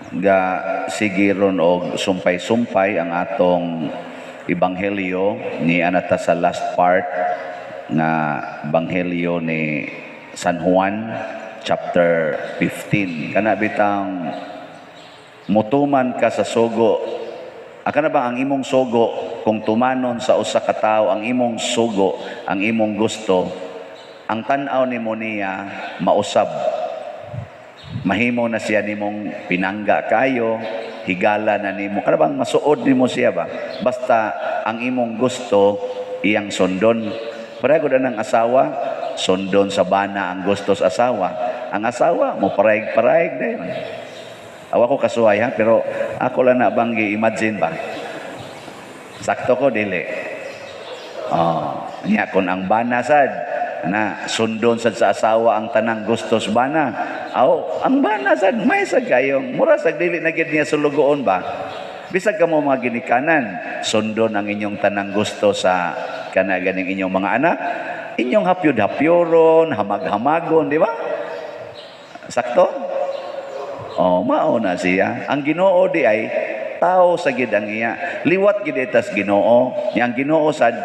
Ga sige ron og sumpay-sumpay ang atong ebanghelyo ni anata sa last part nga ebanghelyo ni San Juan chapter 15. Kana bitang mutuman ka sa sugo. Aka na ba ang imong sugo, kung tumanon sa usa ka tawo ang imong sugo, ang imong gusto, ang tan-aw nimo niya mausab, mahimo na siya nimong pinangga kayo, higala na nimo. Kana bang masuod nimo siya ba? Basta ang imong gusto iyang sundon. Pareho gud ang asawa, sundon sa bana ang gusto sa asawa. Ang asawa mo paraig-paraig dayon. Awa ko kasuway ha, pero ako lang na bang gi-imagine ba? Sakto ko dili? Oh, nya kon ang bana sad na sundon sad sa asawa ang tanang gustos bana. Aw, ang bana sad may sad kayong mura sad dili na gid niya sulugoon ba? Bisag kamo mga ginikanan, sundon ang inyong tanang gusto sa kana ganing inyong mga anak, inyong hapyod-hapyoron, hamag-hamagon, di ba? Sakto? Oh, mao na siya. Ang Ginoo di ay tao sa gid ang iya. Liwat gid tas Ginoo. Yang Ginoo sad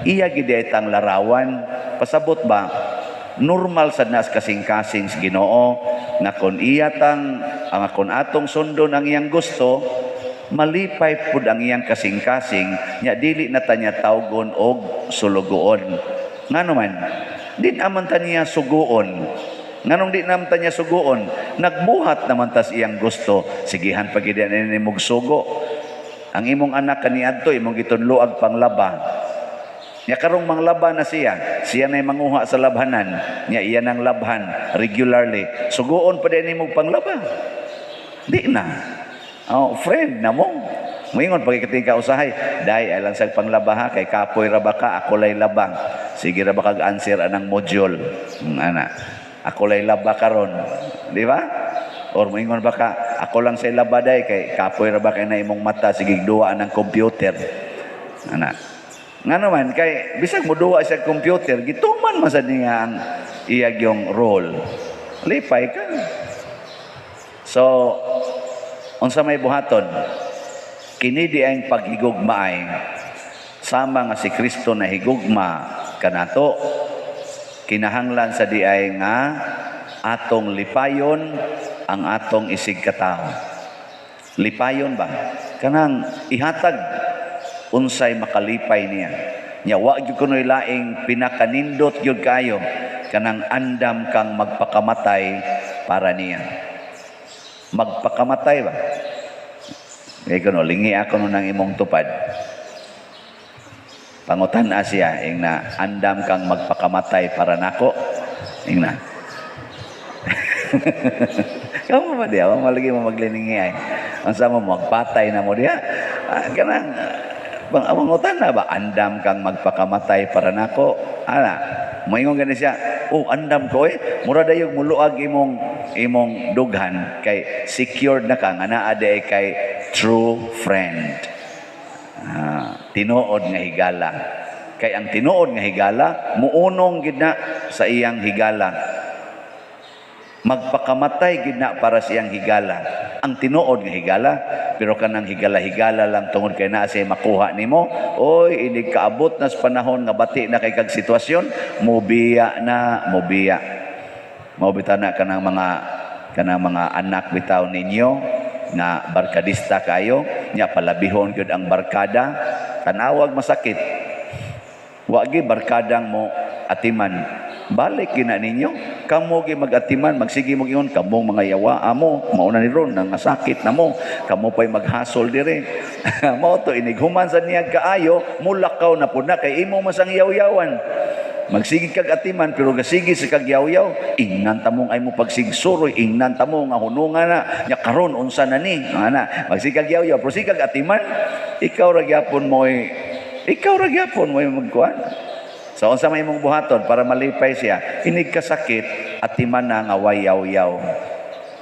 iya gid tang larawan. Pasabot ba? Normal sad nas kasing-kasing sa Ginoo nga kon iya tang ang kon atong sundon ang iyang gusto, malipay pud ang iyang kasing-kasing nya dili na ta niya tawgon og sulugoon. Ngano man? Di naman ta niya suguon. Nganong di naman ta niya suguon? Nagbuhat naman tas iyang gusto. Sigihan pa gid ni mog sugo. Ang imong anak kaniadto imong gitunloag panglaba. Nya karong manglaba na siya, siya na'y manguha sa labhanan, nya iya nang labhan regularly. Suguon pa din nimo panglaba? Di na. Oh, friend na mo. Moingon pagkikating ka usahay, "Day, ay lang sa panglaba ha, kay kapoy ra ba ka, ako lay laba. Sige ra ba kag answer anang module?" Ana. "Ako lay laba karon." Di ba? Or moingon ba ka, "Ako lang sa laba day, kay kapoy ra ba kay na imong mata, sige duwa ng computer." Ana. Nga naman, kay bisag mo duwa sa computer, gituman man sad niya ang iyag yung role. Lipay ka. So, unsa may buhaton? Kini di ang paghigugmaay sama nga si Kristo na higugma kanato, kinahanglan sa di ay nga atong lipayon ang atong isig katawo. Lipayon ba? Kanang ihatag unsay makalipay niya. Nya wa gyud kunoy laing pinakanindot gyud kayo kanang andam kang magpakamatay para niya. Magpakamatay ba? Kay kuno lingi ako no ng imong tupad. Pangutan siya, ing na, "Andam kang magpakamatay para nako?" Ing na. Kamo ba diya? Wa malagi mo magliningi ay. Unsa mo, magpatay na mo diya? Ah, kanang bang pangutan na ba, "Andam kang magpakamatay para nako?" Ana, moingon gani siya, "Oh, andam ko eh." Mura dayog muluag imong imong dughan kay secured na ka nga naa diay kay true friend. Ah, tinuod nga higala. Kay ang tinuod nga higala, muunong gid na sa iyang higala. Magpakamatay gid na para sa iyang higala. Ang tinuod nga higala, pero kanang higala-higala lang tungod kay naa siya makuha nimo, oy, inig kaabot na sa panahon nga bati na kay kag sitwasyon, mubiya na, mubiya. Mao bitaw na kanang mga anak bitaw ninyo nga barkadista kayo, nya palabihon gyud ang barkada, tanawag masakit. Wa gi barkadang mo atiman. Balik gina ninyo. Kamo gi magatiman, magsige mo ingon, "Kamong mga yawa amo, mauna ni ron nang sakit na mo. Kamo pa'y maghasol dire." Mao to inig human sa niya kaayo, mulakaw na pud na kay imo masang yaw-yawan. Magsige kag atiman pero gasige sa kag yaw-yaw, "Ingnan tamong ay mo pagsigsuroy, ingnan tamo nga hunungan na, nya karon unsa na ni?" Ana, magsige kag yaw-yaw pero sige kag atiman, ikaw ra gyapon mo'y magkuan. So unsa may imong buhaton para malipay siya? Inig kasakit, atiman na nga way yaw-yaw.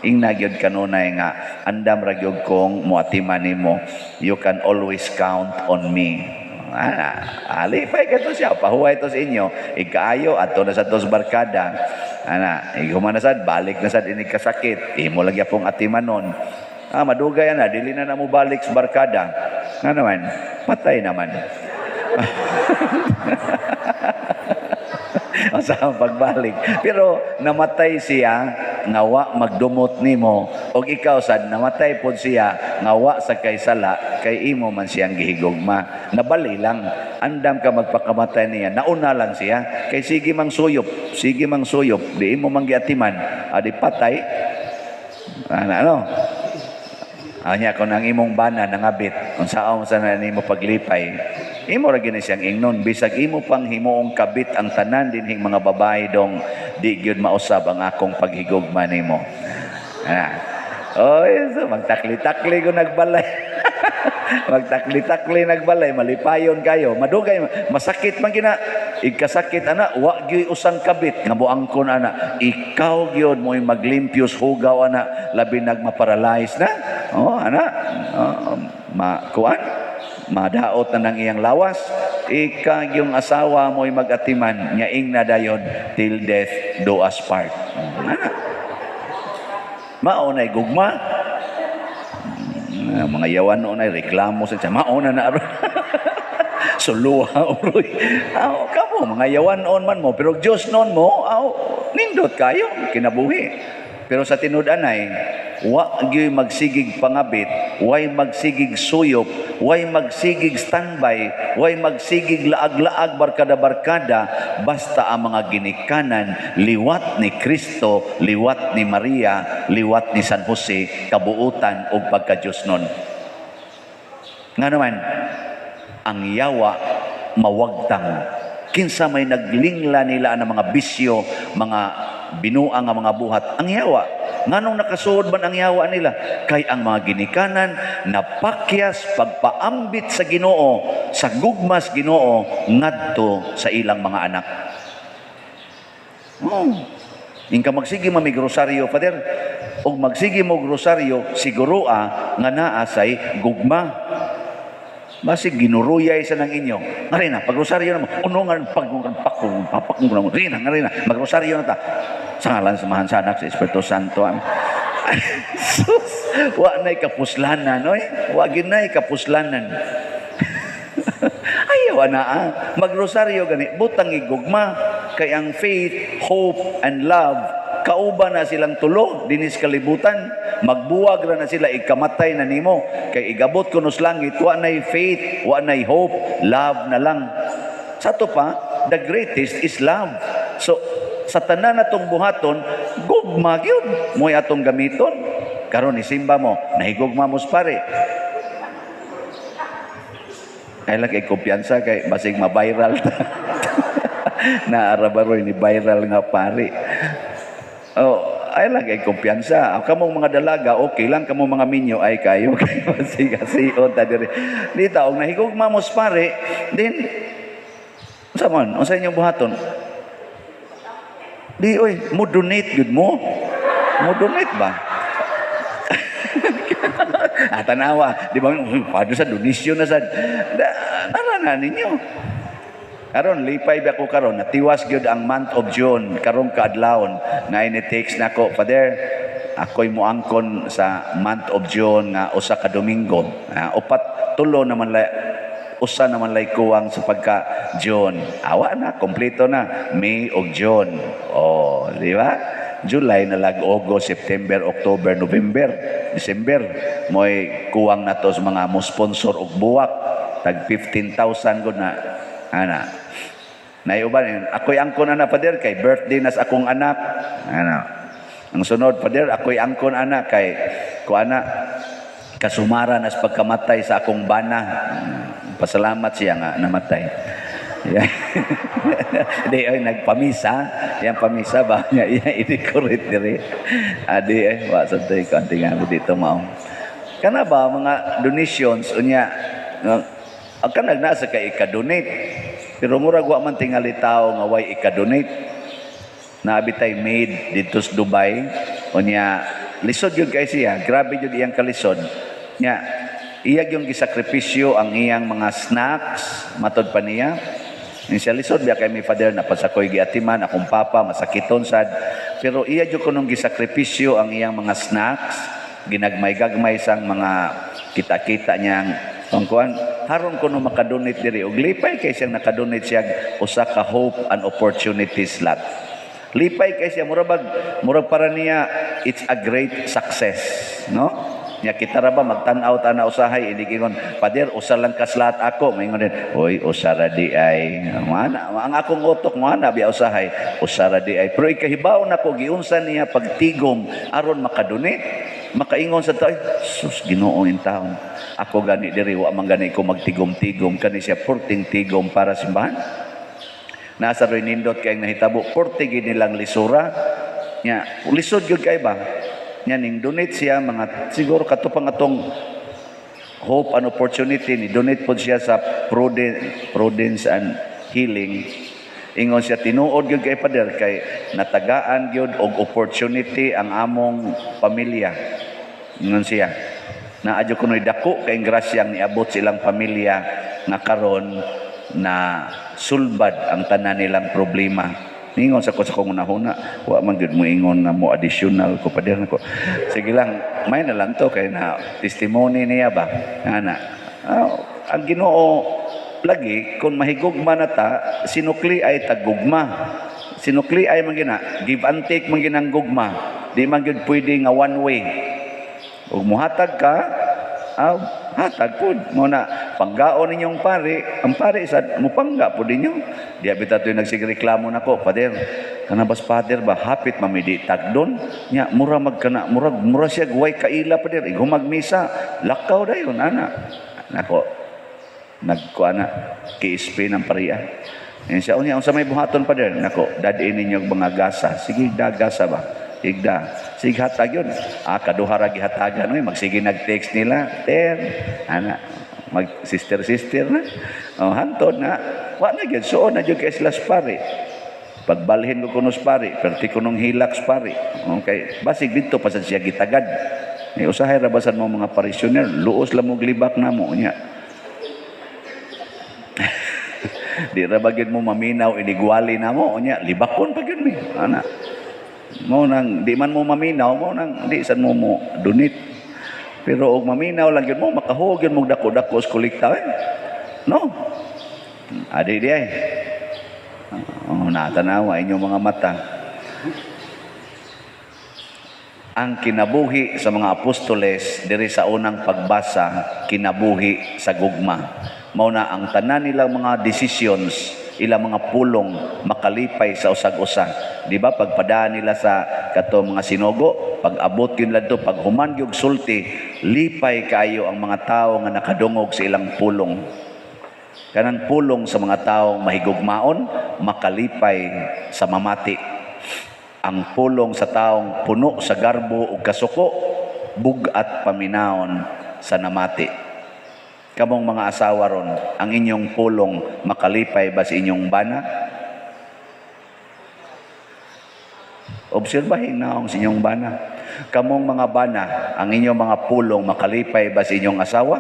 Ingna gyud kanunay nga, "Andam ra gyud kong moatiman nimo. You can always count on me." Ana, alipay ka to siya, pahuway to sa inyo, ikaayo, ato na sa tos barkada. Ana, iguman na sad, balik na sad inig kasakit, imo lagi pong atimanon. Ah, madugay na, dili na na mo balik sa barkada. Nga naman, patay naman. Sa pagbalik. Pero namatay siya nga wa magdumot nimo, og ikaw sad namatay pod siya nga wa sa kay sala, kay imo man siyang gihigugma. Nabali lang andam ka magpakamatay niya, nauna lang siya kay sige mang suyop, sige mang suyop, di imo man giatiman, adi patay. Ano ano? Anya kung ang imong bana nangabit, unsaon sa na nimo paglipay, imo ra gini siyang ingnon, bisag imo pang himuong kabit ang tanan dinhing mga babae dong, di gyud mausab ang akong paghigugma nimo. Ah. Oy, so magtakli-takli ko nagbalay. Magtakli-takli nagbalay, malipayon kayo. Madugay, masakit man gina. Igkasakit ana, wa gyud usang kabit nga moangkon ana. Ikaw gyud mo'y maglimpyos hugaw ana, labi nagmaparalyze na. Oh, ana. Oh, ma kuan madaot na ng iyang lawas. Ika yung asawa mo'y magatiman, nga ingna dayon, "Till death do us part." Ana. Mao na'y gugma. Mga yawan noon ay reklamo sa siya. Mao na na aron. Suluha uroy. Aw, kamo mga yawan noon man mo, pero Diyos noon mo, aw, nindot kayo kinabuhi. Pero sa tinud-anay, wa gyud magsigig pangabit, way magsigig suyop, way magsigig standby, way magsigig laag-laag barkada-barkada, basta ang mga ginikanan liwat ni Kristo, liwat ni Maria, liwat ni San Jose, kabuutan ug pagka-Diyos nun. Nga naman, ang yawa mawagtang. Kinsa may naglingla nila ang mga bisyo, mga binuang nga mga buhat? Ang yawa. Nganong nakasuod man ang yawa nila? Kay ang mga ginikanan napakyas pagpaambit sa Ginoo, sa gugmas Ginoo ngadto sa ilang mga anak. Oh. Ingka magsige mamig rosaryo, Father. Og magsige mo rosaryo, siguro nga naa say gugma. Basig ginuruyay sa nang inyo. Ngari na, pag rosaryo na mo, uno nga pag pak papak mo rina, ngari na, magrosaryo na ta. Sa ngalan sa Amahan, sa Anak, sa Espiritu Santo. Amen. Sus, wa na'y kapuslanan, oy. Wa ginay kapuslanan. Ayaw na ah. Magrosaryo gani, butang igugma kay ang faith, hope and love kauban na silang tulo dinis kalibutan. Magbuwag ra na sila, ikamatay na nimo kay igabot kuno sa langit, wa nay faith, wa nay hope, love na lang. Sa ato pa, the greatest is love. So sa tanan natong buhaton, gugma gyud mo'y atong gamiton. Karon isimba mo, nahigugma mo sa pare. Ay lang kay kumpiyansa kay basig ma-viral ta. Naara ba roy ni viral nga pare? Oh, ay lang kay kumpiyansa. Kamong mga dalaga, okay lang. Kamong mga minyo ay kayo kay basig asion ta diri. Di ta og nahigugma mo sa pare, then unsa man, unsa inyong buhaton? Di oy, mo donate gyud mo. Mo donate ba? Ah, tanawa, di ba? Padre sa donasyon na sad. Tara na ninyo. Karon lipay ba ko karon, natiwas gyud ang month of June karong kaadlawon na ini-text nako, "Father, ako'y muangkon sa month of June nga usa ka Domingo." Ah, upat tulo naman lay, usa naman lay kuwang sa pagka June. Awa na, kompleto na May ug June. Oh, di ba? July na lag, August, September, October, November, December. Mo'y kuwang na to sa mga mo sponsor og buwak. Tag 15,000 gud na. Ana. Naiuban yun. "Ako'y angkon ana, Father, kay birthday nas akong anak." Ana. Ang sunod, "Father, ako'y angkon ana kay ko ana kasumara nas pagkamatay sa akong bana." Pasalamat siya nga namatay. Yeah. Di ay nagpamisa, yang pamisa ba niya iya i-decorate diri. Adi ay wa sa tay kanti nga dito mao. Kana ba mga donations unya ang kanag nasa kay ika-donate. Pero murag wa man tingali tao nga way ika-donate. Naabi tay maid dito sa Dubai. Unya lisod gyud kay siya, grabe gyud iyang kalisod. Nya iya yung gisakripisyo ang iyang mga snacks, matod pa niya. Ni siya lisod biya kay mi, Father, na pasakoy giatiman akong papa masakiton sad. Pero iya jud kunong gisakripisyo ang iyang mga snacks. ginagmay-gagmay sang mga kita-kita niyang pangkuan haron kuno makadonate diri, og lipay kay siyang nakadonate siya usa ka Hope and Opportunity slot. Lipay kay siya, murag murag para niya it's a great success, no? Nya kita ra ba magtan-aw ta na usahay, inig ingon, "Pader, usa lang ka slot ako." Maingon din, "Oy, usa ra di ay." Mana ang akong utok mo ana biya, usahay usa ra di ay, pero ikahibaw nako giunsa niya pagtigom aron makadonate, makaingon sa tao, "Sus, Ginoo in taon. Ako gani diri wa man gani ko magtigom-tigom, kani siya purting tigom para simbahan." Nasa roy nindot kay nahitabo, purti gid nilang lisura nya, lisod gyud kay ba nya ning donate siya mga siguro kato pang atong Hope and Opportunity, ni donate pod siya sa Prudence and Healing. Ingon siya, "Tinuod gyud kay pader kay natagaan gyud og opportunity ang among pamilya." Ingon siya, naa jud kuno'y dako kay grasyang niabot silang pamilya nga karon na sulbad ang tanan nilang problema. Ningon sa ko sa kong unahuna, wa man gyud mo ingon na mo additional ko, pader nako. Sige lang, may na lang to kay na testimony niya ba. Ana. Ah, ang Ginoo lagi kung mahigugma na ta, sinukli ay tagugma. Sinukli ay man gina, give and take man ginang gugma. Di man gyud pwede nga one way. Ug muhatag ka, ah, hatag pud. Mo na panggaon ninyong pari, ang pari sad mupangga pud ninyo. Di abita to'y nagsigreklamo nako, "Pader, kana bas pader ba hapit mamidi tagdon nya mura magkana murag mura siya guway kaila, pader, igumag misa lakaw dayon ana." Nako, nagkuha na KSP ng pariya. Yan siya, "Unya, unsa may buhaton, pader?" Nako, "Dad-in ninyo og mga gasa." Sige, gasa ba? Igda. Sige, hatag yun. Ah, kaduha ra gihatagan. Uy, magsige nag-text nila. Ter, ana, mag sister sister na. Oh, hantod na. Wa na gyud suon na gyud kay sila sa pari. Pagbalhin ko kuno sa pari, perti ko nung hilak sa pari. Okay, basig dito pa sad siya gitagad. Eh, usahay ra basan mo mga parishioner, luos lang mo glibak namo nya. Di ra ba gyud mo maminaw inigwali namo nya, libakon pa gyud mi. Ana. Mo nang di man mo maminaw, mo nang di sad mo mo donate. Pero og maminaw lang gyud mo, makahuog gyud mo dako-dako sa kolekta eh. No. Adi di ay. Oh, natanawa inyong mga mata. Ang kinabuhi sa mga apostoles diri sa unang pagbasa, kinabuhi sa gugma. Mao na ang tanan nilang mga decisions, ilang mga pulong makalipay sa usag-usa. Di ba pagpadaan nila sa kato mga sinugo, pag abot yun lang to, pag human gyud sulti, lipay kaayo ang mga tao nga nakadungog sa ilang pulong. Kanang pulong sa mga taong mahigugmaon, makalipay sa mamati. Ang pulong sa taong puno sa garbo ug kasuko, bug-at paminawon sa namati. Kamong mga asawa ron, ang inyong pulong makalipay ba sa inyong bana? Obserbahin na ang sa inyong bana. Kamong mga bana, ang inyong mga pulong makalipay ba sa inyong asawa?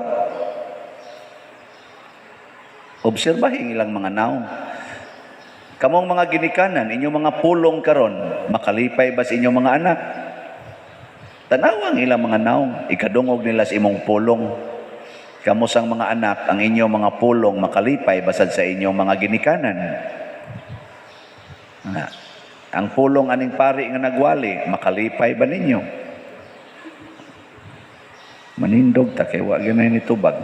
Obserbahin ilang mga naong. Kamong mga ginikanan, inyong mga pulong karon, makalipay ba sa inyong mga anak? Tanawang ilang mga naong, ikadungog nila sa imong pulong. Kamo sang mga anak, ang inyong mga pulong makalipay basad sa inyong mga ginikanan. Na, ang pulong aning pari nga nagwali, makalipay ba ninyo? Manindog ta kay wa ganay ni tubag.